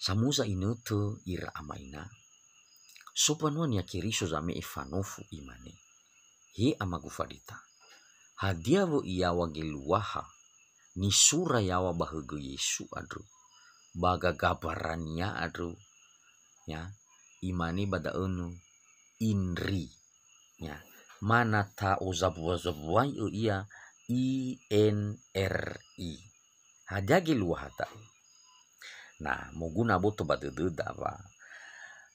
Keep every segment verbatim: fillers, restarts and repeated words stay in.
Samuza inötö ira ama ina, so mbanua-Nia Keriso zame'e fanofu, imane, "He Amagu Farita, hadia wö'i yaŵa geluaha nisura yaŵa ba högö Yesu andrö, ba gagabara-Nia andrö?" Ya, imane ba da'ö nö, "Inri." Ya, ma na ta'ozabua-zabuai'ö ia, I N R I. Hadia geluaha da'ö? Na, moguna aboto ba dödöda wa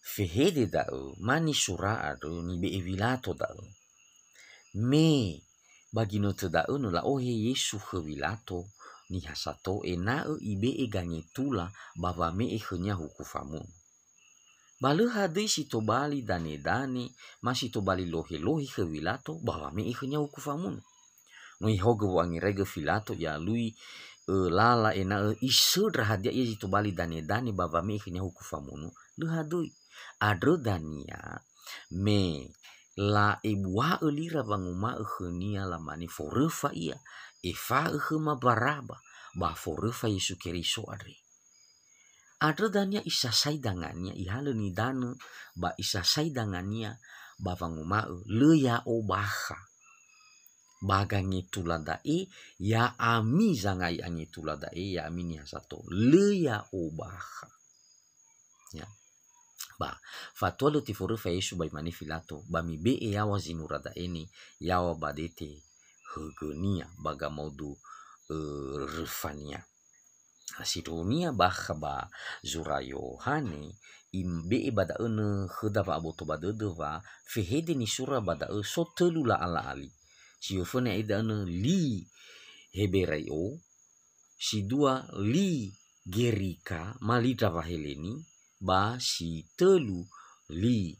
fehede da'ö ma nisura andrö nibe'e Wilato da'ö. Me ba ginötö da'ö nö la'ohe Yesu khö Wilato niha sato ena'ö ibe'e gangetula ba wame'e khönia huku famunu. Ba lö hadöi si tobali danedane, ma si tobali lohelohe khö Wilato, ba wame'e khönia huku famunu. No ihogö wo'angeraigö Filato ialui, ö, lala ena'ö isöndra hadia ia zi tobali danedane ba wame'e khönia huku famunu, lö hadöi. Andrö dania me la'ebua'ö lira wanguma'ö khönia, lamane, "Foröfa ia, efa'ö khöma Baraba, ba foröfa Yesu Keriso andre." Andrö dania isasai dangania, ihalö nidanö ba isasai dangania ba wanguma'ö, "Lö ya'o bakha. Ba gangetula da'e, ya'ami zangai angetula da'e, ya'ami niha sato. Lö ya'o bakha." Ya. Ba, fatua lö teforöfa Yesu ba imane Filato, "Ba mibe'e yaŵa zinura da'e ni, yaŵa ba dete högönia, ba gamodu, ö, röfania." Sindruhunia bakha ba zura Yohane, ibe'e ba da'ö nö khöda wa'aboto ba dödö wa fehede nisura ba da'ö so tölu la'ala'ali. Si föföna ya'ia da'ö nö li Heberai'o, si dua li Gerika, ma li ndra Waheleni, ba si tölu li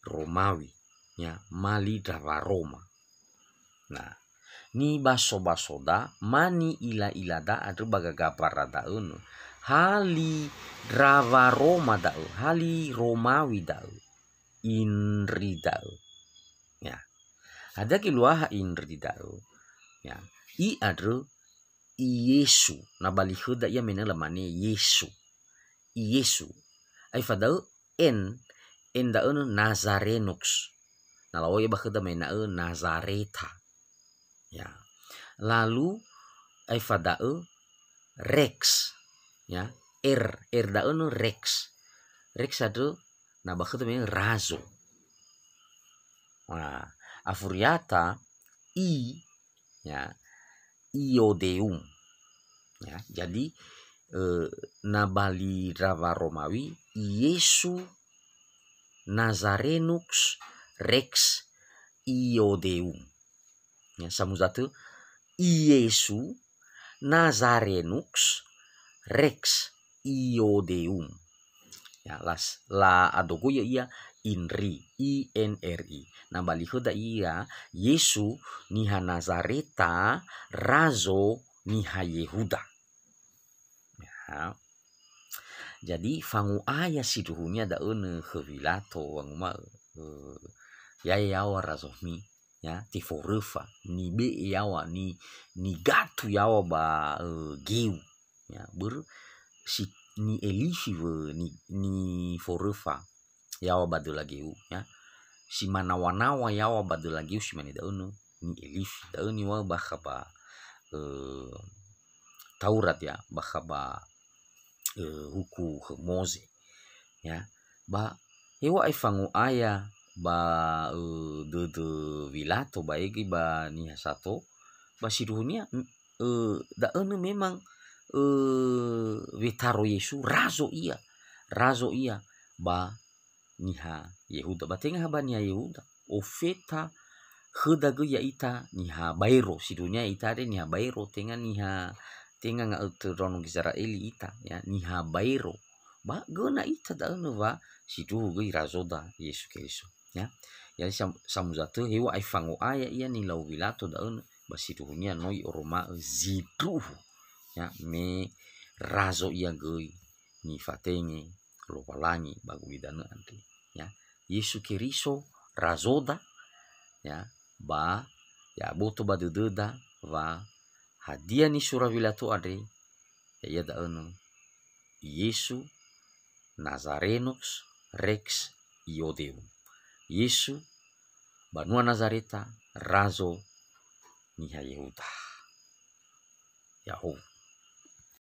Romawi, ya, ma li ndra Waroma. Nah, nibaso-basoda, ma ni'ila-ilada andrö ba gagabara da'ö nö, ha li ndra Waroma da'ö, ha li Romawi da'ö, inri da'ö. Ya. Hadia geluaha inri da'ö? Ya. I andrö I Yesu, na ba li khöda ia me nö lamane Yesu. I Yesu. Aefa da'ö N, N da'ö nö Nazarenux. Na la'ohe ba khöda me ena'ö Nazareta. Ya. Lalu aefa da'ö Rex. Ya. R, R da'ö nö Rex. Rex andrö na ba khöda me razo. Nah, afuriata I, ya, Iodeum. Ya, jadi, eh, na ba li ndra Waromawi, Yesu Nazarenux Rex Iodeum. Ya, samuza tö, Yesu Nazarenux Rex Iodeum. Ya, las-, la'adogoi ya'ia inri, I N R I. Na ba li khöda ia, Yesu niha Nazareta, razo niha Yehuda. Ya. Jadi, fango'aya sindruhunia da'ö nö khö Wilato wanguma'ö, eh, "Ya'e yaŵa razomi." Ya, teforöfa, nibe'e yaŵa, ni-, nigatu yaŵa ba, eh, geu. Ya, börö si ni'elifi wö ni-, niforöfa yaŵa ba döla geu, ya. Si manawa-nawa yaŵa ba döla geu si mane da'ö nö ni'elifi. Da'ö niŵa'ö bakha ba, eh, Taurat, ya, bakha ba, eh, huku khö Moze. Ya, ba heŵa'ae fango'aya ba, eh, dödö Wilato ba ege ba niha sato, ba sindruhunia, m-, eh, da'ö nö memang, eh, wetaro Yesu, razo ia, razo ia ba niha Yehuda. Ba tenga ha ba niha Yehuda, ofeta khöda göi ya'ita niha baero, sindruhunia ita andre niha baero, tenga niha, tenga nga'ötö ndraono Gizera'eli ita, ya, niha baero. Ba göna ita da'ö nö wa sindruhu göi razoda Yesu Keriso, ya. Jadi sam-, samuza tö heŵa'ae fango'aya ia nilau Wilato da'ö nö, ba sindruhunia no i'oroma'ö zindruhu, ya, me razo ia göi nifatenge Lowalangi ba gulidanö andre, ya. Yesu Keriso razoda, ya, ba ya'aboto ba dödöda wa hadia nisura Wilato andre, ya'ia da'ö nö Yesu Nazarenus Rex Iodeum. Yesu banua Nazareta, razo niha Yehuda. Ya'ahowu.